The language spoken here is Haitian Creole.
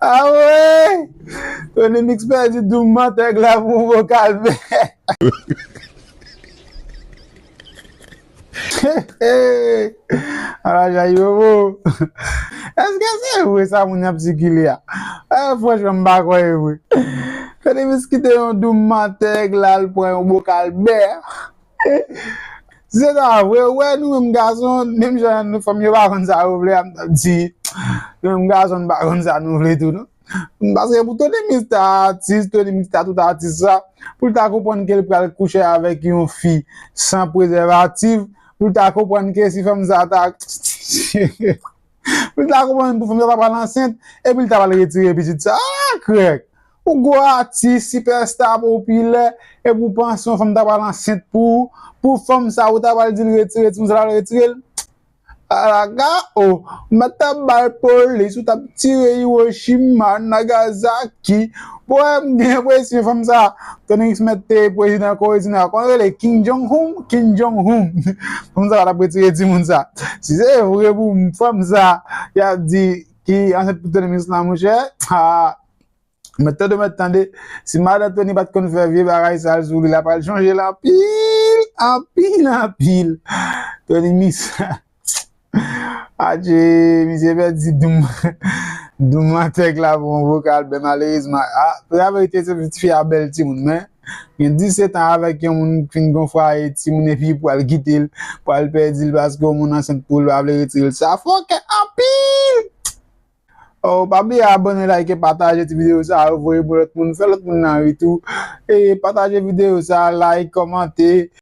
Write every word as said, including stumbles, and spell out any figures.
Ah wi! Tony Mix pèdi doum mantèg la pou yon bokal bè. Ala Jayi Bobo. Èske se vre sa moun y ap sikile a? Eh, franchman, m pa kwè e vre. Tony Mix kite yon doum mantèg la, l pran yon bokal bè. Si se ta vre, ou wè nou menm gason, menm jan nou fanm yo pa konn sa yo vle, a m t ap di, nou menm gason nou pa konn sa nou vle tou non. Paske pou Tony Mix ta atis, Tony Mix ta tout atis sa, pou l ta konprann ke l pral kouche avèk yon fi san prezèvatif, pou l ta konprann ke si fanm sa ta pou l ta konprann pou fanm sa ta pral ansent, epi l ta pral retire pitit sa. Ah, krèk! Ou gwo atis, sipèsta, popilè, epi ou panse yon fanm ta pral ansent pou ou, pou fanm sa ou ta pral di l retire timoun sa, l al retire l. Alaga, o, mèt t ap ba l polis, ou t ap tire Hiroshima, Nagasaki. Bwè, m gen enpresyon fanm sa, Tony Mix mèt te prezidan Kore di Nò, kòman rele? Kim Jong-un? Kim Jong-un. Fanm sa pa t ap retire timoun sa. Si se vre pou fanm sa, y ap di ki ansent pou Tony Mix la, monchè, ah, mèt tande, mèt tande. Si madan Tony pa t konn fè vye bagay sa l sou li, l ap al chonje l anpil, anpil, anpil. Tony Mix. Adje, misye pèdi doum, doum mantèg la pou yon bokal bè, malerezman. Ah, pou la verite, se ti fi a bèl timoun, men gen disèt an avèk yon moun ki fin gon fwaye timoun epi pral kite l, pral pèdi l paske yon moun ansent pou l, pa vle retire l. Sa fòkè anpil! Oh, pa bliye abòne, like, pataje ti videyo sa, voye pou lòt moun, fè lòt moun nan ri tou. E pataje videyo sa, like, kòmante.